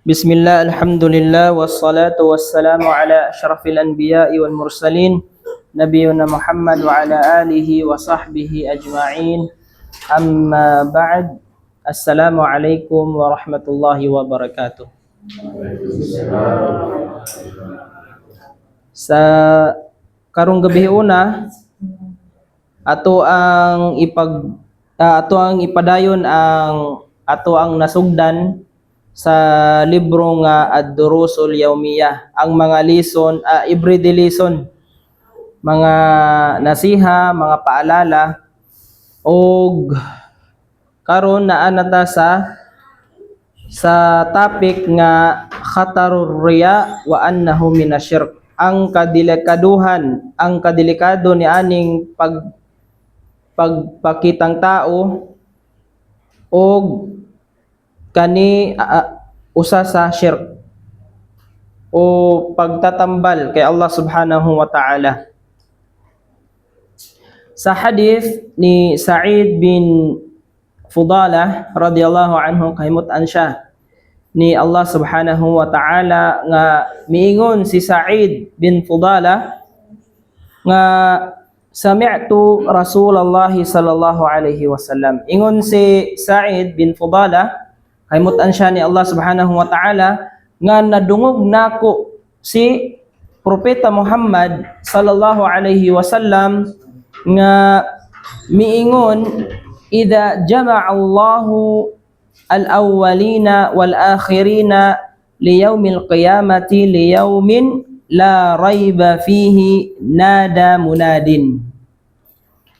بسم الله، الحمد لله، والصلاة والسلام على أشرف الأنبياء والمرسلين، نبينا محمد وعلى آله وصحبه أجمعين. أما بعد، السلام عليكم ورحمة الله وبركاته. Sa karong gabi una, ato ang ipadayon ang ato ang nasugdan sa libro nga Ad-Durusul Yawmiyah, ang mga lesson, everyday lesson, mga nasiha, mga paalala. Og karon naa na ta sa topic nga khatarur riya wa annahu minasyirk, ang kadelikaduhan, ang kadelikado ni aning pagpakitang tao og kani usa sa shirk o pagtatambal kay Allah subhanahu wa ta'ala. Sa hadith ni Sa'id bin Fudalah radhiyallahu anhu, kahimutan siya ni Allah subhanahu wa ta'ala nga miingon si Sa'id bin Fudalah nga sami'tu Rasulullah sallallahu alaihi wasallam. Ingon si Sa'id bin Fudalah, kahimutan siya ni Allah subhanahu wa ta'ala nga nadungog nako si Propeta Muhammad sallallahu alaihi wasallam nga miingon, idza jama'a Allahu al-awwalina wal-akhirina liyawmil qiyamati liyawmin la raiba fihi nada munadin.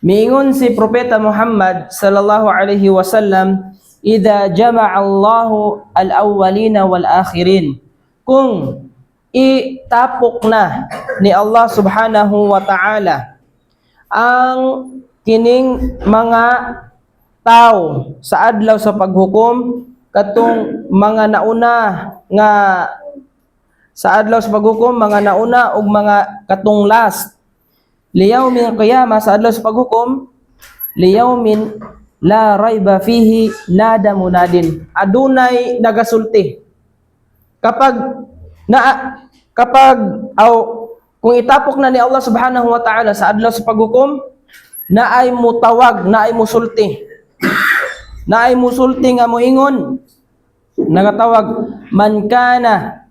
Miingon si Propeta Muhammad sallallahu alaihi wasallam, idza jama'a Allahu al-awwalina wal-akhirin, kung itapok na ni Allah subhanahu wa ta'ala ang kining mga tao sa adlaw sa paghukom, katong mga nauna nga sa adlaw sa paghukom, mga nauna ug mga katong last, liyawmin qiyamah, sa adlaw sa paghukom, liyawmin la raiba fihi nada munadin, adunay nagasulti kapag na kapag aw kung itapok na ni Allah subhanahu wa ta'ala sa adlaw sa paghukom, na ay mutawag, na ay musulti nga moingon, nagatawag, man kana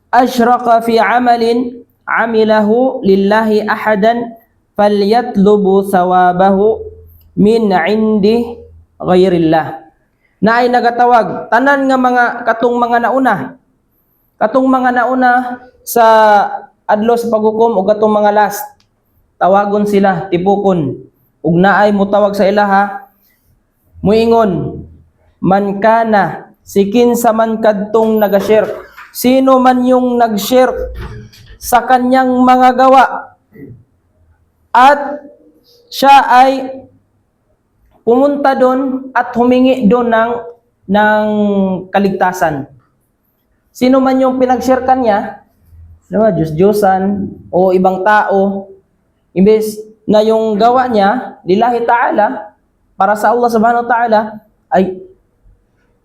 ashraka fi amalin amilahu lillahi ahadan falyatlubu thawabahu min indi ghairillah. Na ay nagatawag tanan nga mga katong mga nauna sa adlaw sa paghukom ug katong mga last, tawagon sila, tipukon, ug naay mutawag sa ilaha, muingon, man kana, si kinsa man kadtong nagashirk, sino man yung nag-shirk sa kanyang mga gawa at siya ay pumunta doon at humingi doon ng kaligtasan. Sino man yung pinag-share niya, diba, Diyos-Diyosan o ibang tao, imbes na yung gawa niya, lillahi ta'ala, para sa Allah subhanahu wa ta'ala, ay,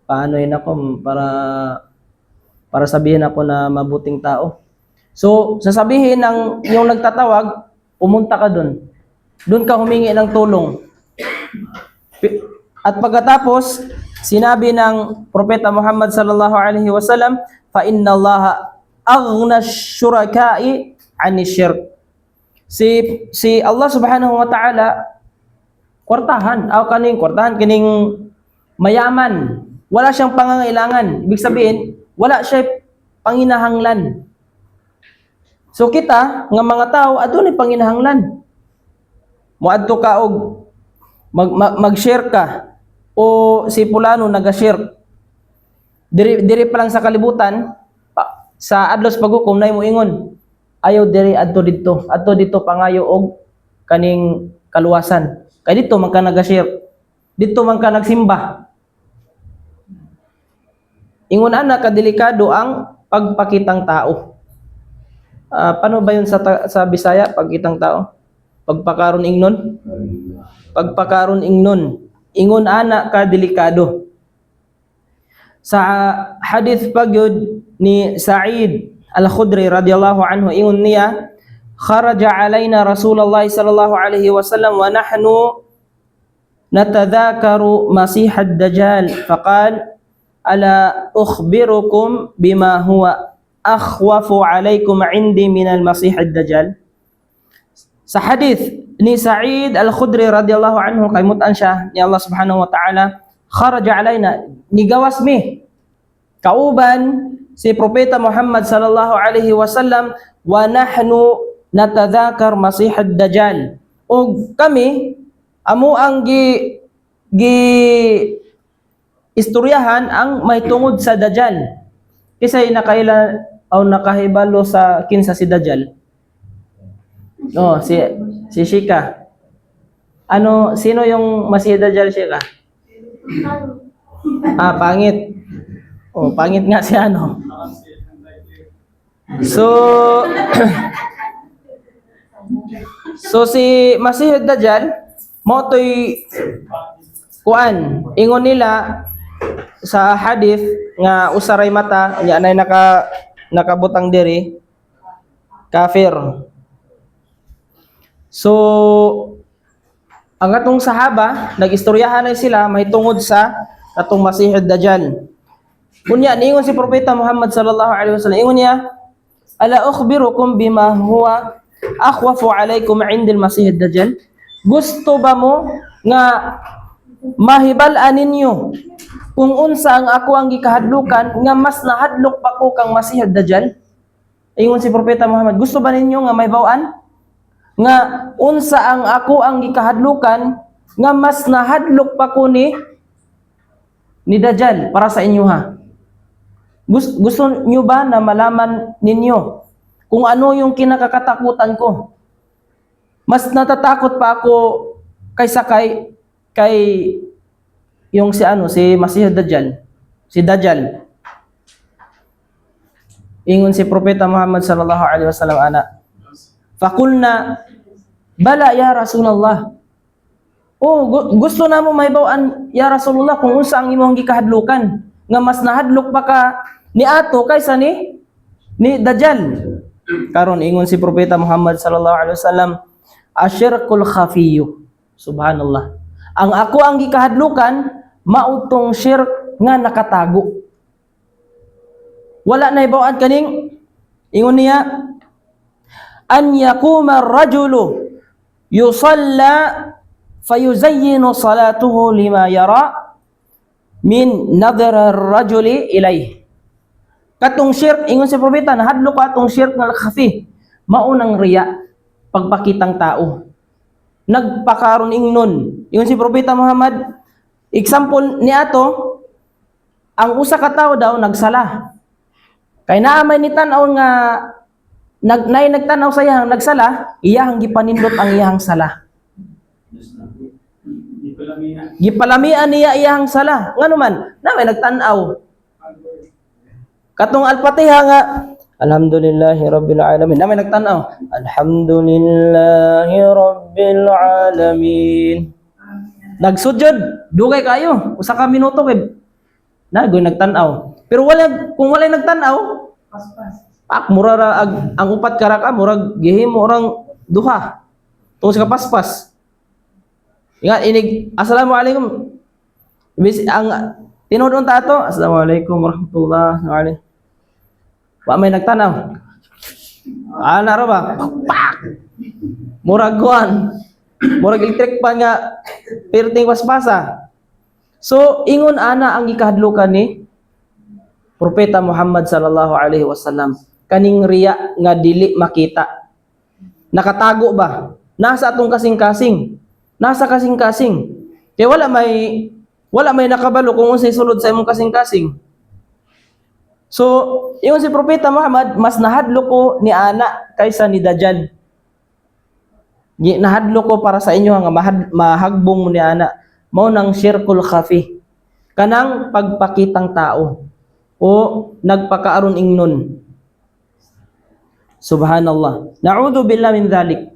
paano yun ako para sabihin ako na mabuting tao? So, sasabihin ng yung nagtatawag, pumunta ka doon. Doon ka humingi ng tulong. At pagkatapos, sinabi ng Propeta Muhammad sallallahu alaihi wasallam, fa inna Allah aghna syuraka'i 'ani syirk. Si Allah subhanahu wa ta'ala kwartahan, aw kaning kwartahan, kining mayaman. Wala siyang pangangailangan. Ibig sabihin, wala siya panginahanglan. So kita nga mga tao, adunay panginahanglan. Moadto ka og mag-share ka o si pulano naga-share. Diri diri pa lang sa kalibutan pa, sa adlaw sa paghukom nay moingon, ayaw diri, adto didto, adto didto pangayo og kaning kaluwasan. Kay didto man ka naga-share. Didto man ka nagsimba. Ingon ana kadelikado ang pagpakitang tao. Paano ba yun sa Bisaya, pagkitang tao? Pagpakaron ingnon? Pagpakaron ingnon. Ingon ana ka delikado. Sa hadith pa gyud ni Sa'id Al-Khudri radhiyallahu anhu, ingon niya, "Kharaja alaina Rasulullah sallallahu alaihi wasallam wa nahnu natadhakaru Masih ad-Dajjal, faqal, ala ukhbirukum bima huwa akhwafu alaikum indi min al-Masih ad-Dajjal?" Sa hadith ni Sa'id Al-Khudri radhiyallahu anhu, kaymutan siya ni Allah subhanahu wa ta'ala, kharaja alaina, nigawas mi kauban si Propeta Muhammad sallallahu alaihi wasallam, wa nahnu natadhakar Masih ad-Dajjal, ug kami amo ang gi gi istoryahan ang may tungod sa Dajjal. Kisay nakaila o nakahibalo sa kinsa si Dajjal? Oh, si si Shika. Ano, sino yung Masih Dajjal, Shika? Ah, pangit. Oh, pangit nga si ano. So si Masih Dajjal mao to'y kuan, ingon nila sa hadith nga usaray mata nya nay nakabutang diri, kafir. So ang atong sahaba nag-istoryahan na sila mahitungod sa atong Masih Dajjal. Unya niingon si Propeta Muhammad sallallahu alaihi wasallam, ingon niya, "Ala ukhbirukum bima huwa akhwafu alaikum 'inda al-Masih Dajjal?" Gusto ba mo nga mahibal-an ninyo kung unsa ang ako ang gikahadlukan nga mas nahadlok pa ko kang Masih Dajjal? Ingon si Propeta Muhammad, gusto ba ninyo nga mahibaw-an nga unsa ang ako ang gikahadlukan nga mas nahadlok pa ko ni Dajjal para sa inyo ha? Gusto nyo ba na malaman ninyo kung ano yung kinakakatakutan ko? Mas natatakot pa ako kaysa kay yung si ano, si Masih Dajjal. Si Dajjal. Ingon si Propeta Muhammad sallallahu alaihi wasallam ana. Fakulna, bala ya Rasulullah. Oh, gusto na mo mahibaw-an ya Rasulullah kung unsa ang imong gikahadlukan nga mas nahadlok pa ka ni ato kaysa ni Dajjal. Karon ingon si Propeta Muhammad sallallahu alaihi wasallam, asyirkul khafiyyu. Subhanallah. Ang ako ang gikahadlukan mautong shirk nga nakatago. Wala na hibaw-an kaning ingon niya, an yakuma ar-rajulu yusalla fayuzayyinu salatuhu lima yara min nadhar ar-rajuli ilayh. Katong shirk, ingon si propeta, nahadlok ka atong shirk nga khafi, mao nang riya, pagpakitang tao. Nagpakaron ingnon. Ingon si Propeta Muhammad, example ni ato, ang usa ka tawo daw nagsala. Kay naa may ni tan-aw nga nay nagtan-aw sa iyang nagsala, iyahang gipanindot ang iyahang sala. Gipalamian niya iyahang sala. Ngano man, na may nagtan-aw. Katong Al-Fatiha nga Alhamdulillahi Rabbil Alamin. Na may nagtan-aw. Alhamdulillahi Rabbil Alamin. Nagsujud, dugay kayo. Usa ka minuto kay nagoy nagtan-aw. Pero wala kung walay nagtan-aw, pak mura ra ang upat ka raka murag gihimo orang duha. Tungod sa kapaspas. Ingat inig assalamualaikum. Bis, ang tinuod unta ato, assalamualaikum warahmatullahi wabarakatuh. Wa may nagtanaw. Ana ra ba? Pak! Murag kuan. Murag electric pan nga perting paspasa. So ingon ana ang gikahadlukan ni Propeta Muhammad sallallahu alaihi wasallam, kaning riya nga dili makita. Nakatago ba? Nasa atong kasing-kasing. Nasa kasing-kasing. Kaya wala may nakabalo kung unsay sulod sa imong kasing-kasing. So, ingon si Propeta Muhammad, mas nahadlok ko ni ana kaysa ni Dajjal. Nahadlok ko para sa inyo nga mahagbong mo ni ana. Mao nang syirkul khafi. Kanang pagpakitang tao o nagpakaaron ingnon. Subhanallah. Na'udhu billah min dhalik.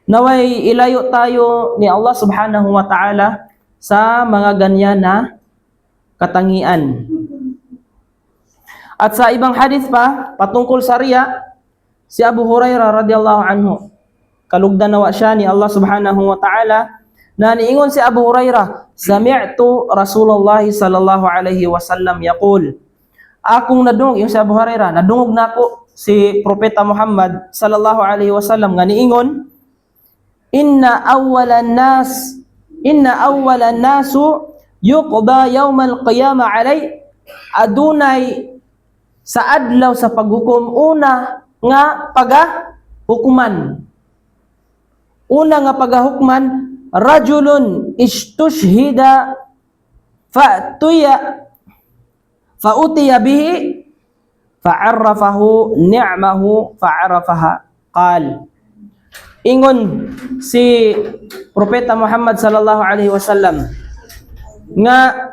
Naway ilayo tayo ni Allah subhanahu wa ta'ala sa mga ganyan na katangian. At sa ibang hadith pa patungkol sa riya, si Abu Hurairah radhiyallahu anhu, kalugdan nawa siya ni Allah subhanahu wa ta'ala, na niingon si Abu Hurairah, "Sami'tu Rasulullah sallallahu alaihi wasallam yaqul," akong nadungog yung si Abu Hurairah, nadungog nako si Propeta Muhammad sallallahu alaihi wasallam nga niingon, "Inna awwalan nas, inna awwalan nasu yuqda yawmal qiyamah alai," adunay sa adlaw sa paghukom una nga paga hukuman, una nga pagahukman, "rajulun istushhida fa'tuya fa'utiya bihi fa'arrafahu ni'mahu fa'arafaha." Qal, ingon si Propeta Muhammad sallallahu alaihi wasallam nga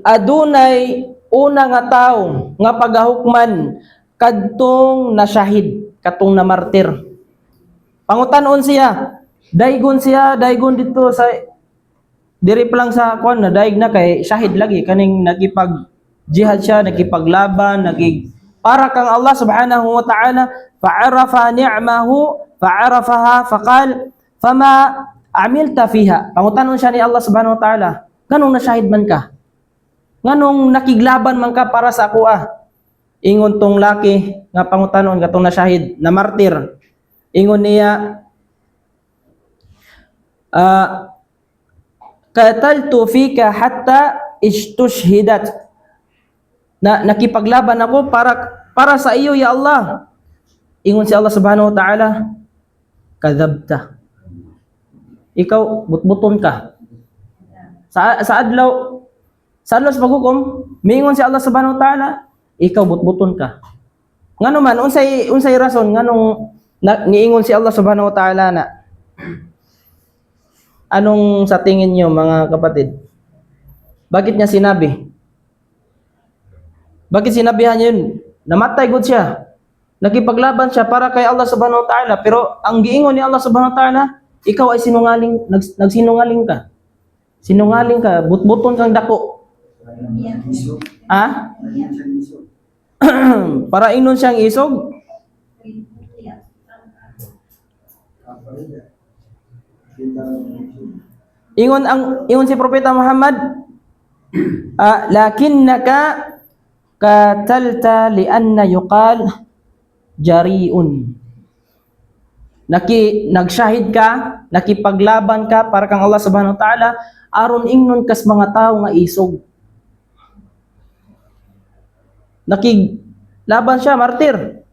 adunay una nga tawo nga pagahukman kadtong nasyahid, katong namartir. Pangutanon siya, daygon siya, daygon dito sa diri pa lang sa kuan na daig na kay syahid lagi kaning nakipag jihad siya, nakipaglaban, nagig para kang Allah subhanahu wa ta'ala. "Fa'arafa ni'mahu fa'arafaha faqal fama amilta fiha." Pangutanon siya ni Allah subhanahu wa ta'ala, nganong nasyahid man ka, nganong nakiglaban man ka para sa ako ah? Ingon tong laki nga pangutanon, katong nasyahid na martir, ingon niya, "Qataltu fika hatta istushhidat," na nakipaglaban ako para para sa iyo, ya Allah. Ingon si Allah subhanahu wa ta'ala, "Kadhabta, ikaw butbuton ka." Sa adlaw sa paghukom, miingon si Allah subhanahu wa ta'ala, "Ikaw butbuton ka." Ngano man, unsay unsay rason nganong niingon si Allah subhanahu wa ta'ala na? Anong sa tingin niyo, mga kapatid? Bakit niya sinabi? Bakit sinabihan niya yun? Namatay gud siya. Nakipaglaban siya para kay Allah subhanahu wa ta'ala. Pero ang giingon ni Allah subhanahu wa ta'ala, "Ikaw ay sinungaling, nagsinungaling ka. Sinungaling ka, butbuton kang dako." Ah? Para ingnon siyang isog? Ingon si Propeta Muhammad, "Lakinnaka qatalta lianna yuqal jari'un." Nagsyahid ka, nakipaglaban ka para kang Allah subhanahu wa ta'ala aron ingnon kas mga tao nga isog. Nakiglaban siya, martir.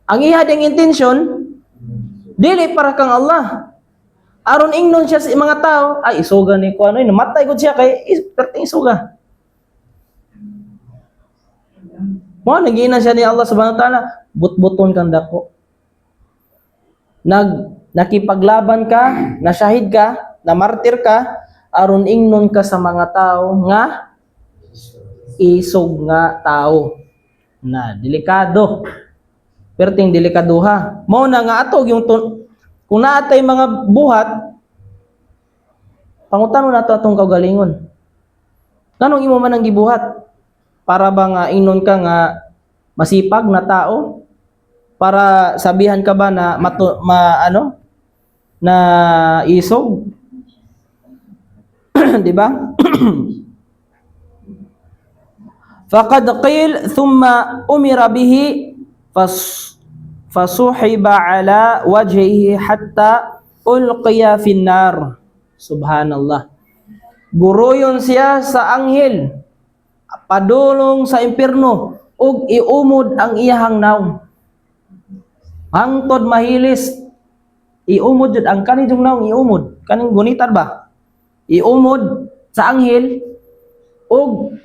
Ang iya ding intention dili para kang Allah. Aron ingnon siya sa mga tao, "Ay, isuga ni ko ano, namatay gud siya kay perting isuga." Mo nagiinan siya ni Allah subhanahu wa ta'ala, "Butbuton kang dako. Nakipaglaban ka, nasyahid ka, namartir ka, aron ingnon ka sa mga tao nga isog nga tao." Na delikado. Perting delikaduha. Mao na nga ato yung kung naatay mga buhat, pangutano nato atong kaugalingon. Nganong imo man ang gibuhat? Para ba nga ingnon ka nga masipag na tao? Para sabihan ka ba na ma ano na isog? Di ba? Faqad qil thumma umira bihi fasuhiba ala wajhihi hatta ulqiya finnar. Subhanallah. Guruyon siya sa anghel padulong sa impierno ug iumod ang iyahang nawong. Hangtod mahilis, iumod jud ang kani jung nawong, iumod kaning gunitan ba? Iumod sa anghel ug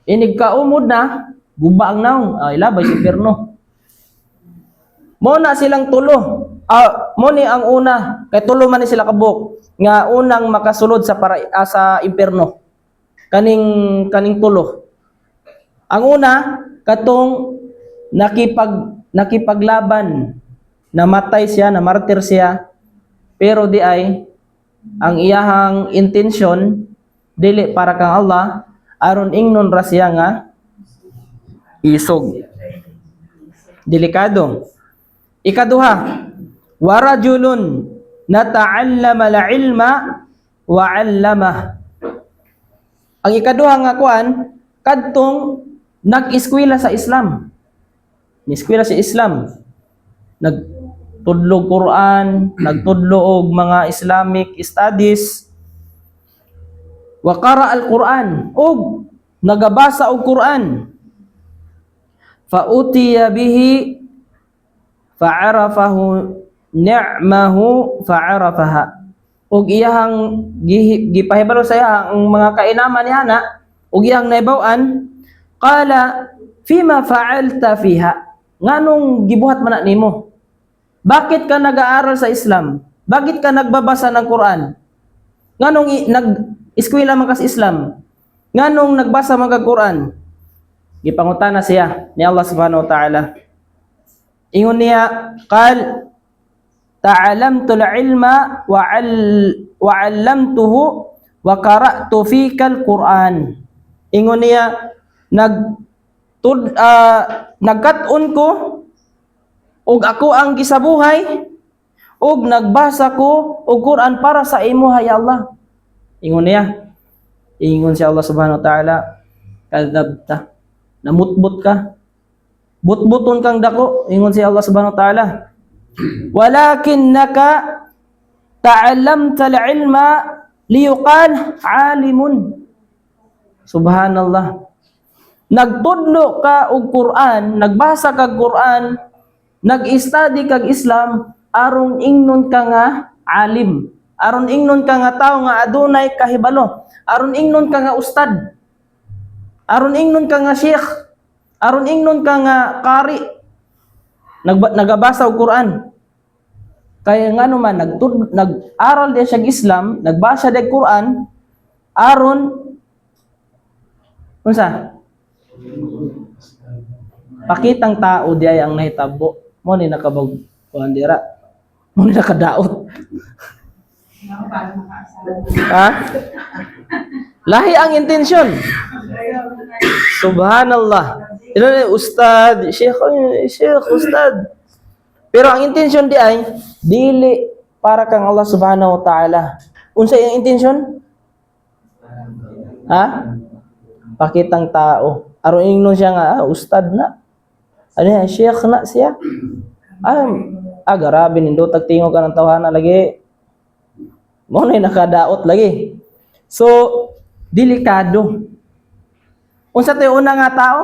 inig kaumod na guba ang nawong, ay labay sa impierno. Mo na silang tulo. Ah, mo ni ang una kay tulo man ni sila kabuk nga unang makasulod sa impierno. Kaning tulo. Ang una katong nakipaglaban, namatay siya, namartir siya, pero di ay ang iyahang intensyon dili para kang Allah, aron ingnon ra siya nga Isog. Delikado. Ikaduha, ورجل تعلم العلم وعلمه. Ang ikaduha nga kuan, kadtong nag-eskwela sa Islam. Ni-eskwela sa Islam. Nagtudlo Quran, nagtudlo og mga Islamic studies. وقرأ القرآن og nagabasa og Quran. فأتي به فعرفه نعمه فعرفها. Og iyahang gipahibalo sa iya ang mga kainaman niya na og iyang nahibaw-an. قال فيما فعلت فيها? Nganong gibuhat man na nimo? Bakit ka nag-aaral sa Islam? Bakit ka nagbabasa ng Quran? Nganong nag eskwela man ka sa Islam? Nganong nagbasa man kag Quran? Gipangutana siya ni Allah subhanahu wa ta'ala. Ingon niya, قال تعلمت العلم وعلمته وقرأت فيك القرآن. Ingon niya, nagkat-on ko ug ako ang gisabuhay ug nagbasa ko og Quran para sa imo, ya Allah. Ingon niya. Ingon si Allah subhanahu wa ta'ala, "كذبت." Namutbot ka. Butbuton kang dako, ingon si Allah subhanahu wa ta'ala. ولكنك تعلمت العلم ليقال عالم. Subhanallah. Nagtudlo ka og Quran, nagbasa kag Quran, nag-study kag Islam aron ingnon ka nga alim. Aron ingnon ka nga tawo nga adunay kahibalo. Aron ingnon ka nga ustad. Aron ingnon ka nga sheikh. Aron ingnon ka nga qari. Nagabasa og Quran. Kaya nga naman, nag-aral diay siya Islam, nagbasa diay Quran, aron, unsa? Pakitang tao diay ang nahitabo. Mao ni nakabag kuan dira. Mao ni nakadaot. Ha? Lahi ang intensyon. Subhanallah. Ito ni ustad, sheikh, ay, sheikh, ustad. Pero ang intensyon diay dili para kang Allah subhanahu wa ta'ala. Unsa iyang intensyon? Ha? Pakitang tao. Aron ingnon siya nga, "Ah, ustad na. Ano yan, sheikh na siya." Ah, grabe, nindotag tingog ka ng tawhana lagi. Mao na nakadaot lagi. So, delikado. Unsa tayo una nga tao?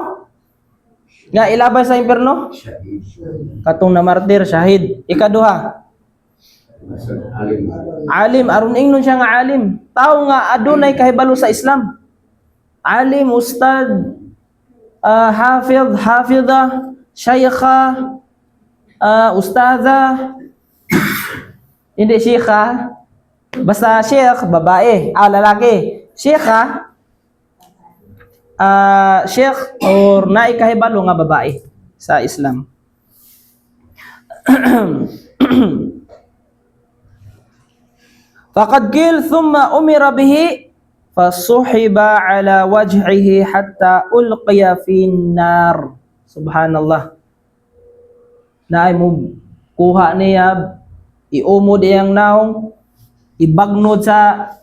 Nga ilabay sa impierno? Katong na martir, syahid. Ikaduha, Alim. Alim. Aron ingnon siya nga alim. Tao nga adunay kahibalo sa Islam. Alim, ustad, hafiz, hafiza, shaykha, ustaza, hindi sheikha. Basta sheikh, babae. Ah, lalaki. Sheikha, sheikh or naay kahibalo nga babae sa Islam. فقد قيل ثم أمر به فسحب على وجهه حتى ألقي في النار. Subhanallah. Naay mo kuha niya, iumod iyang naong, ibagnod sa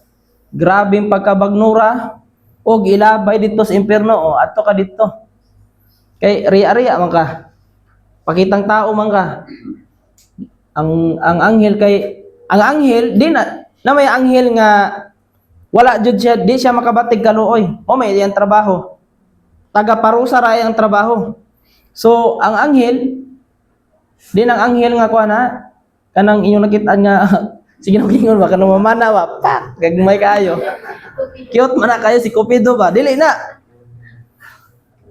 grabeng pagkabagnura og ilabay dito sa impierno. O adto ka dito kay riya-riya man ka, pakitang tao man ka. Ang anghel, kay ang anghel di na na may anghel nga wala jud siya, di siya makabatig kaluoy o may iyang trabaho, taga parusa ra ang trabaho. So ang anghel din, ang anghel nga kuan ha, kanang inyong nakitaan nga sige na ingon ba, kanang mamana ba, pak, gagmay kaayo, cute man na kayo, si Cupido ba, dili na.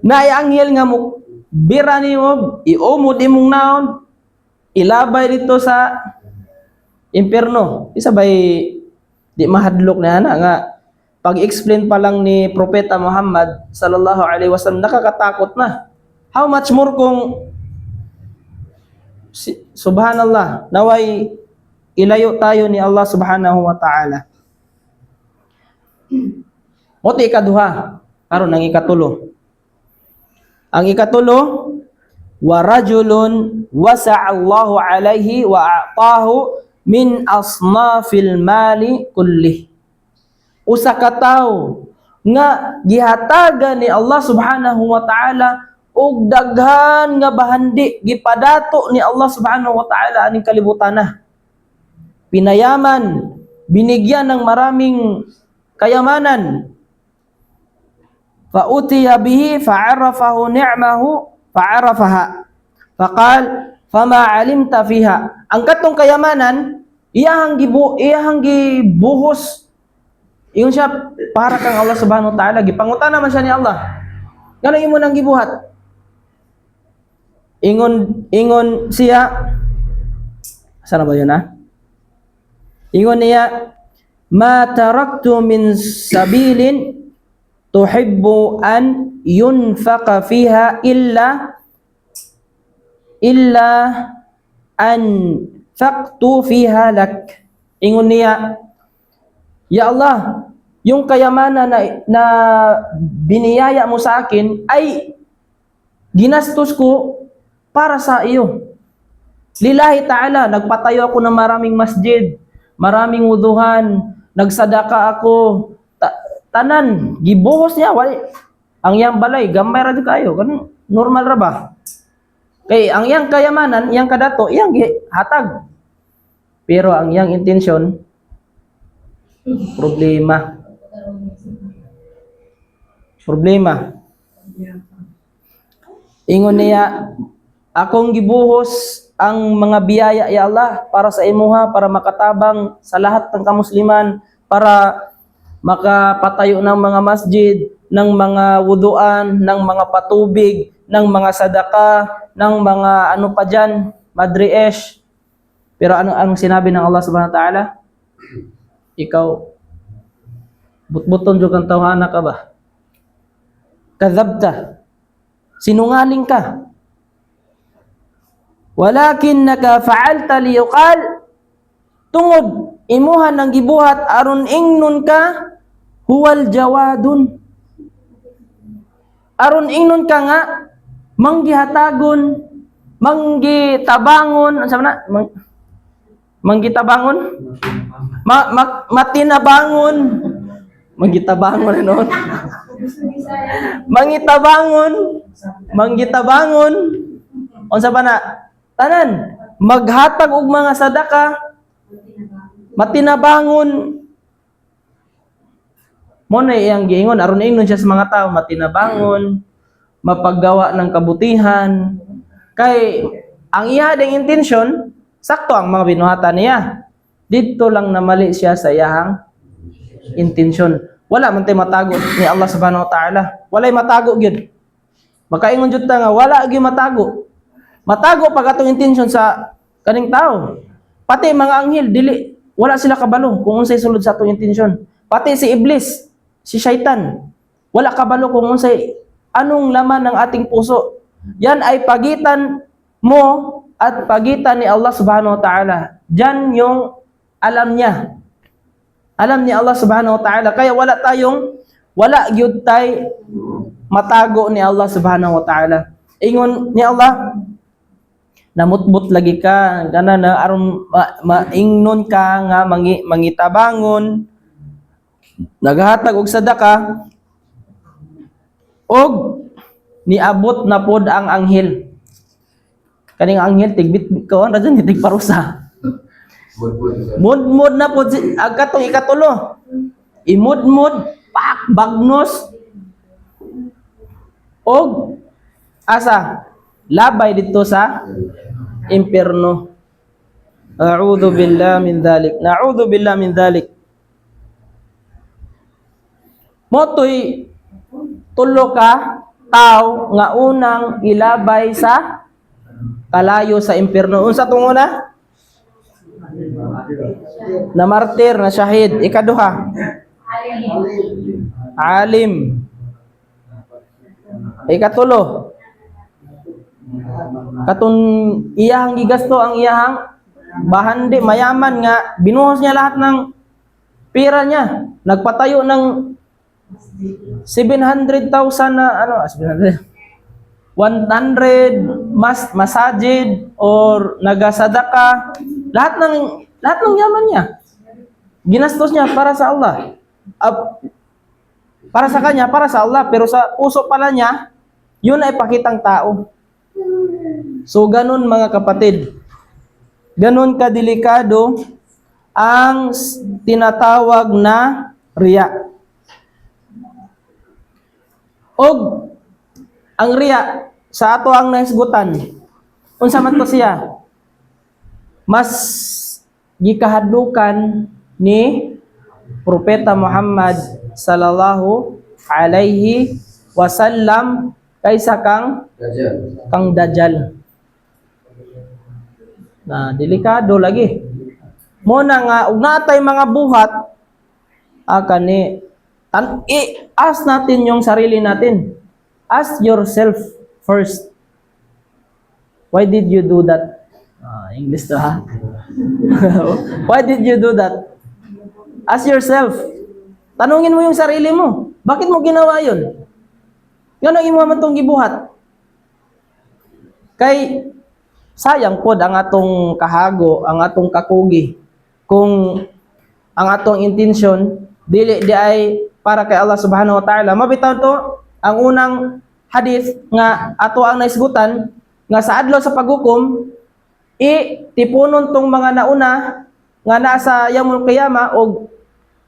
Naay anghel nga mo bira nimo, iumod imong naon, ilabay dito sa impierno. Isa bay di mahadlok na ana nga pag-explain pa lang ni Propeta Muhammad sallallahu alaihi wasallam, nakakatakot na. How much more kung subhanallah, naway ilayo tayo ni Allah subhanahu wa ta'ala. Mao ikaduha, karon ang ikatulo. Ang ikatulo, ورجل وسع الله عليه وأعطاه من أصناف المال كله. Usa ka tawo nga gihatagan ni Allah subhanahu wa ta'ala og daghan nga bahandi, gipadato ni Allah subhanahu wa ta'ala aning kalibutan na. Pinayaman, binigyan ng maraming kayamanan. فأتي به فعرفه نعمه فعرفها فقال فما عملت فيها. Ang katong kayamanan, iyahang gibuhos. Ingon siya para kang Allah subhanahu wa ta'ala, gipangutana man siya ni Allah, "Ngano imo nang gibuhat?" Ingon siya, sana ba yun ah? Ingon niya, "ما تركت من سبيل تحب أن ينفق فيها إلا أنفقت فيها لك." Ingon niya, "Ya Allah, yung kayamanan na biniyaya mo sa akin ay ginastos ko para sa iyo. لله تعالى, nagpatayo ako ng maraming masjid, maraming wuduhan, nagsadaka ako, tanan, gibuhos niya, wali. Ang iyang balay, gamay ra di kayo, kanang normal ra ba? Kay ang iyang kayamanan, iyang kadato, iyang hatag. Pero ang iyang intensyon, problema. Problema. Ingon niya, 'Akong gibuhos ang mga biyaya, ya Allah, para sa imuha, para makatabang sa lahat ng kamusliman, para makapatayo ng mga masjid, ng mga wuduan, ng mga patubig, ng mga sadaka, ng mga ano pa dyan, madre esh.' Pero ano anong sinabi ng Allah subhanahu wa ta'ala? 'Ikaw, butbuton jud kang tawhana ka ba? كذبت. Sinungaling ka. ولكنك فعلت ليقال, tungod imuha nang gibuhat aron ingnon ka هو الجواد. Aron ingnon ka nga manggihatagon, manggitabangon, ano na? Manggitabangon? Matinabangon. Manggitabangon ano? Mangitabangon, manggitabangon. Unsa pa na? Tanan, maghatag og mga sadaka, matinabangon. Mo na iyang giingon aron ingnon siya sa mga tao matinabangon, mapaggawa ng kabutihan. Kay ang iya ding intensyon, sakto ang mga binuhatan niya. Dito lang namali siya sa iyahang intensyon. Wala man tay matago ni Allah subhanahu wa ta'ala. Walay matago gyud. Makaingon jud ta nga wala gyud matago. Matago pag atong intensyon sa kaning tao. Pati mga anghel dili, wala sila kabalo kung unsay sulod sa atong intensyon. Pati si Iblis, si Syaitan, wala kabalo kung unsay anong laman ng ating puso. Yan ay pagitan mo at pagitan ni Allah subhanahu wa ta'ala. Diyan yung alam niya. Alam ni Allah subhanahu wa ta'ala. Kaya wala gyud tay matago ni Allah subhanahu wa ta'ala. Ingon ni Allah, "Namutbot lagi ka, gana na aron maingnon ka nga mangitabangon, naghatag og sadaka," og niabot na pod ang anghel. Kaning anghel tigbit ko ra dyan, tigparusa. Mudmud. Mudmud na pod si ang katong ikatulo. Imudmud, pak, bagnos. Og asa labay dito sa impierno. أعوذ بالله من ذلك. نعوذ بالله من ذلك. Motoy tulo ka tao nga unang ilabay sa kalayo sa impierno. Unsa tong una? Na martir, na syahid. Ikaduha, alim. Ikatulo, katong iyahang gigasto ang iyahang bahandi, mayaman nga binuhos niya lahat ng pera niya. Nagpatayo ng 700,000 na ano, 700. 100 masajid or nagasadaka, lahat ng yaman niya ginastos niya para sa Allah. Para sa kanya, para sa Allah, pero sa puso pala niya, yun ay pakitang tao. So ganun, mga kapatid. Ganun kadelikado ang tinatawag na riya. Og ang riya sa ato ang nahisgutan. Unsa man to siya? Mas gikahadlukan ni Propeta Muhammad sallallahu alaihi wasallam kaysa kang Dajjal. Kang Dajjal. Na delikado lagi. Mo na nga ug natay mga buhat kani i-ask natin yung sarili natin. Ask yourself first. Why did you do that? Ah, English to ha. Why did you do that? Ask yourself. Tanungin mo yung sarili mo. Bakit mo ginawa yun? Ngano imo man tong gibuhat? Kay sayang pod ang atong kahago, ang atong kakugi. Kung ang atong intensyon dili di ay para kay Allah subhanahu wa ta'ala. Mabitaw to ang unang hadith nga ato ang naisgutan nga sa adlaw sa paghukom, i tipunon tong mga nauna nga nasa yaumul qiyama og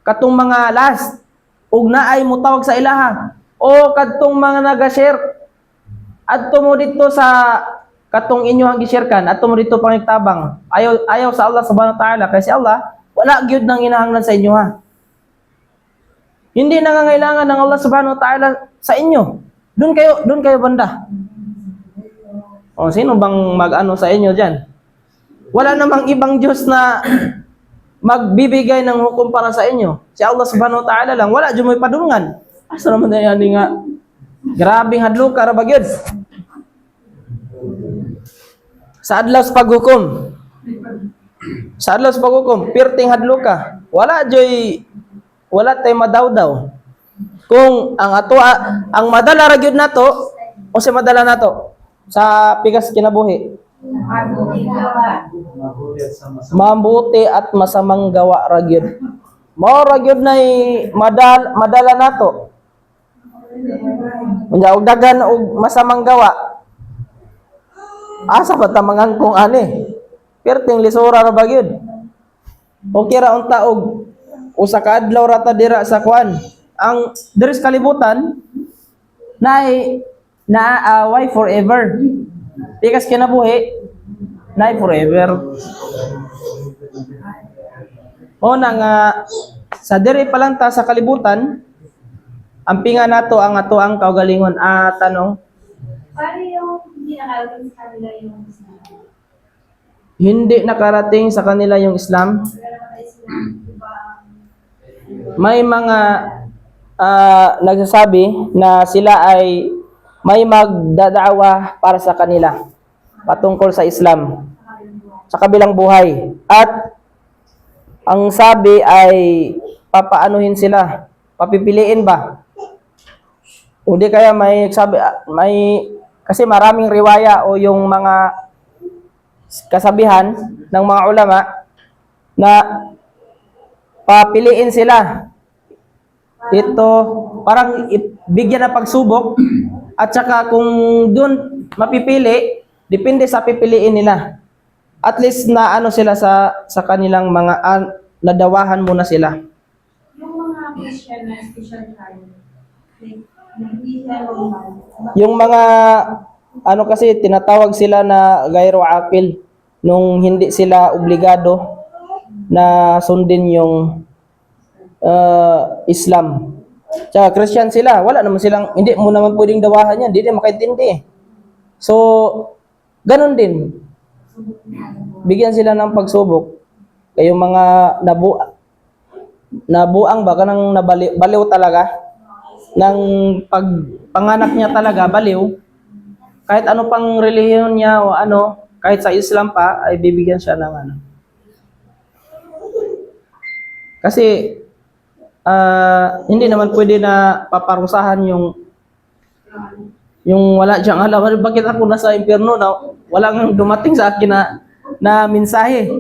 katong mga last, ug naay mutawag sa ilaha, "O kadtong mga naga-share, adto mo dito sa katong inyo ang gisharekan, adto mo dito pangigtabang." Ayaw, ayaw sa Allah subhanahu wa ta'ala, kasi Allah wala gyud nang inahanglan sa inyo ha. Hindi nangangailangan ng Allah subhanahu wa ta'ala sa inyo. Doon kayo, doon kayo banda. O sino bang mag-ano sa inyo diyan? Wala namang ibang Diyos na magbibigay ng hukom para sa inyo. Si Allah subhanahu wa ta'ala lang. Wala dyan mo'y padulngan. Asa naman na yan nga? Grabing hadlok ra ba gyud? Sa adlaw sa paghukom. Sa adlaw sa paghukom, pirting hadlok ka. Wala joy, wala tay madawdaw. Kung ang ato ang madala ra gyud nato, o sa madala nato sa pikas kinabuhi, mabuti at masamang gawa ra gyud. Mao ra gyud nay madala nato. Unya og daghan og masamang gawa. Asa ba ta mangangkong ani? Perting lisura ra ba gyud? Okay ra unta og usa ka adlaw ra ta dira sa kuan. Ang diri sa kalibutan naay naaaway forever. Pikas kinabuhi naay forever. O na nga sa diri pa lang ta sa kalibutan, ampinga nato ang ato ang kaugalingon. Ah, tanong. Paano yung hindi nakarating sa kanila yung Islam? Hindi nakarating sa kanila yung Islam. Wala naman sila, di ba? May mga nagsasabi na sila ay may magdadawa para sa kanila patungkol sa Islam sa kabilang buhay. At ang sabi ay papaanuhin sila, papipiliin ba? O di kaya may sabi may kasi maraming riwaya o yung mga kasabihan ng mga ulama na papiliin sila. Ito, parang bigyan ng pagsubok at saka kung doon mapipili, depende sa pipiliin nila. At least na ano sila sa kanilang mga nadawahan muna sila. Yung mga Christian na special child, like, na hindi sila normal. Yung mga ano kasi, tinatawag sila na gayro akil nung hindi sila obligado na sundin yung Islam. Tsaka Christian sila, wala naman silang, hindi mo naman pwedeng dawahan yan, hindi din makaintindi eh. So, ganun din. Bigyan sila ng pagsubok. Kayong mga nabuang ba kanang baliw talaga ng pag panganak niya talaga baliw, kahit ano pang relihiyon niya o ano, kahit sa Islam pa ay bibigyan siya ng ano, kasi hindi naman pwede na paparusahan yung Yung wala siyang alam, "Ano, bakit ako nasa impyerno na wala nang dumating sa akin na mensahe?"